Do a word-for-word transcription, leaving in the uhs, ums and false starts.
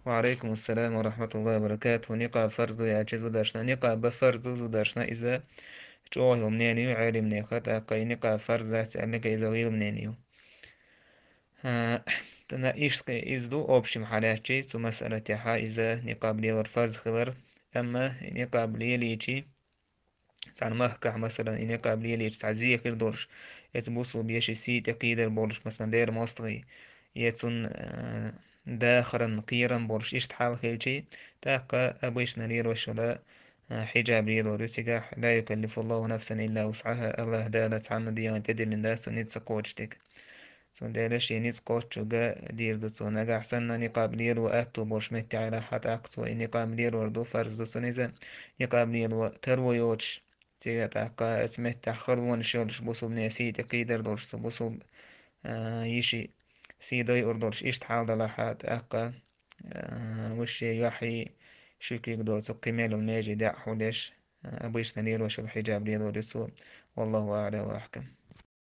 وعليكم السلام ورحمة الله وبركاته. Никъаб фарз ду яхача зударшна, никъаб фарз ду зударшна, иза чӀоагӀа йола мнение я Ӏилманеха, тӀаккха и никъаб фарз дац аьнна, иза гӀийла мнение я. А, тӀаккха иштта иза ду, общем хьалаьцча, цу масъала тӀехьа иза никъаб лелар фарз хилар, амма никъаб лелийча, цхьан махкахь, масалан, и никъаб лелийча цхьа зе хир долуш, эца бусулба еши сий тӀе кхийдар болуш, масалан, дера мостагӀий, я цунна, а, дахаран кхерам болуш, иштта хьал хилча, тӀаккха обычно лелош йола, а, хьиджаб лелор ю цигахь, لا يكلف الله نفسا إلا وسعها, АллахӀ Дала цхьанна дегӀан тӀедиллина дац цунна ницкъ ца кхочуш дерг. Цундела шен ницкъ кхоччург дийр ду цо. Нагахь санна никъаб лело аьтту болуш меттехь хилахь, тӀаккха цо и никъаб лелор ду, фарз ду цунна иза, никъаб лело таро йоцуш, цигахь тӀаккха оцу меттехь халонаш йолуш, бусулбане сий тӀе кхийдар долуш, цу бусулба, а, йиши сий дойур долуш, иштта хьал далахь, тӀаккха, а, вуьшта йохьий, ши куьйга доцу кхин мел йолу меже даьӀахь хьулдеш, а, обычно лелош йолу хьиджаб лелор ю цо. والله أعلى وأحكم.